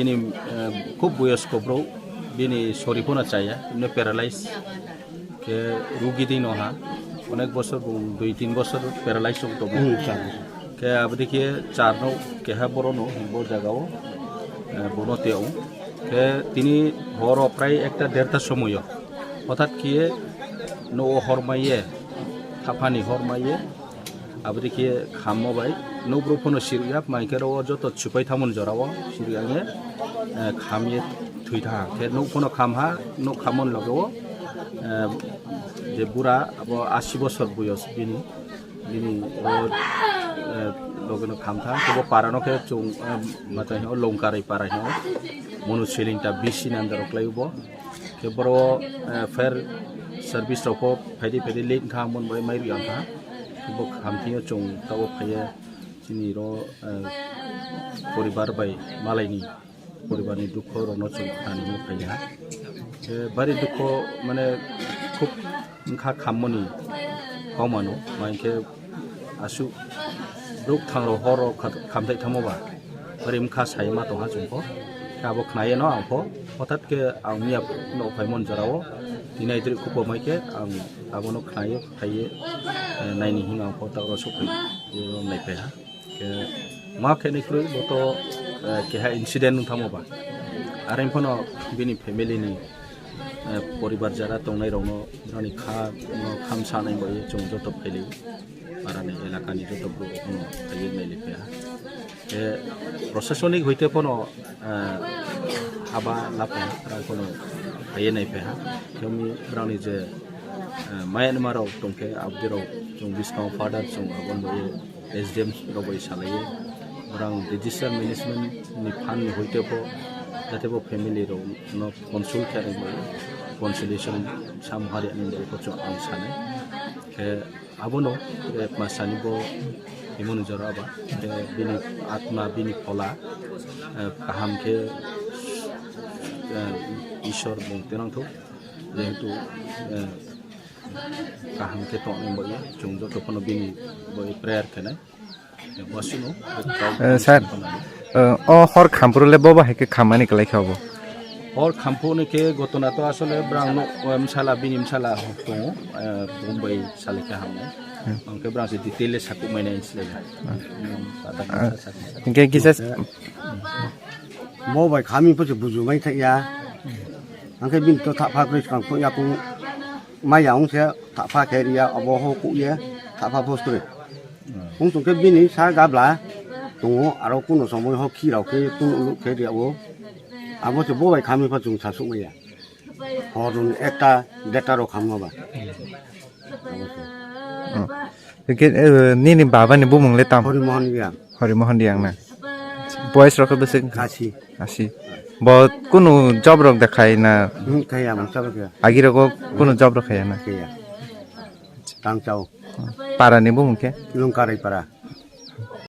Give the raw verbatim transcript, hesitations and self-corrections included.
Bini, eh, khub boyosko bro, bini sori phano chaya, bini paralyze. Khe rugi dino ha, onek bosor, bung dui tin bosor paralyze wng tongo. Hmm, char bosor. Khe aboni khe charno keha borono bo jagao, eh, bono teo. Khe tini horo prai ekta derta somoyo. Hothat khe no hor maiye, thaphani hor maiye, Aboni khe khammo bai nukbruk phano sirikya, mai khe oro joto chupai thangmani jorao sirikya, eh, khamye thwi tha. Khe nuk phano khamha, nuk khammoni logeo, eh, je bura abo asi bosor boyos bini, bini o, eh, logeno khamtha. Kebo parano khe chwng, eh, matai hino Longkarai para hino, Monu Seling ta bisi nandaro khlaibo. Khe boro, eh, fire service rok pho phaidi phaidi late wngkha, mon bai mai rwya wngkha. Bo khamthingyo chwng tabok phaiya chini ro, eh, poribar bai malaini poribarni dukho rokno chwng khnani phaiya. Khe bari dukho mane khub wngkha khammoni kaumano, mai khe aswk bwrwk thangrok horo kha-, khamthai thangma ba, rimkha sai ma tongha chwngkho. Khe abo khnaiyeno ang pho, hothat khe ang miya no phaimon jorao, tini aitwrwi khupo mai khe ang abono khnaio, khaiye, eh, naini hwnwi ang pho ta oro sokphai, oro naiphaiha. Khe ma khe nai kwrwi bo to, eh, keha incident wng thangma ba. Are phano bini family ni eh, poribar jara tongnai rokno, rani kha, no kham sanai bai chwng joto phailai, parani elakani joto borok no phaiwi nailai phaha. Eh, prosasonik hoite phano, eh, haba lapha rang phano phaiwi nai phaha. Khe wngwi rani je, eh, Myanmar rok tongkhe abdi rok chwng bwskango father chwng aboni bai S D M rok bai salaiwi, borang disaster management ni fund ni hoite pho, jate bo family rok no consult khe bai consolation sam hari ani bai pho chwng ang sanai. Khe abono, eh, masani bo himoni jora ba, khe bini atma, bini phola, eh, kaham khe, eh, Ishwar bung tenang thok, jehetu, eh, kaham khe tongna bai chwng joto phano bini bai prayer khenai. Wasino, Eh, sir, eh, o hor khamphuru le bo bahai khe khammani kwlai kha bo? Hor khamphuni khe gotona to asole brang no, eh, msala, bini msala tongo, eh, Bombay sale khe hamo. Hmm. Ang khe brang se detail le sakuk mai nai sile. Hmm. Hmm, tata Ah. sa, sa, sa. Hingke kisa Eh, Bo bai khami pho se buju mai thai ya. Ang khe bini to thapha kwrwi swkang phung ya kung mai ya ong se thapha khe ri ya abo ho ku ye thapha post re. Ong tong khe bini sa gabla tongo aro kuno somoi ho khi rao khe kuno ulu khe ri ya o. Abo se bo bai khami pho chwng sa suk mai ya. Hor run ekta deta rok hamma ba. Hmm. Hingke, eh, nini baba ni bumung le tam? Hori Mohan Riang. Hori Mohan Riang na. Boys rok bwswk? Asi. Asi. Bo kunu job rok da khai na? Hmm, khai ya, mangsa ba khe. Agi rogo kunu job rok khai ya na? Khai ya. Tang chao. Para ni bumung khe? Lungkarai para.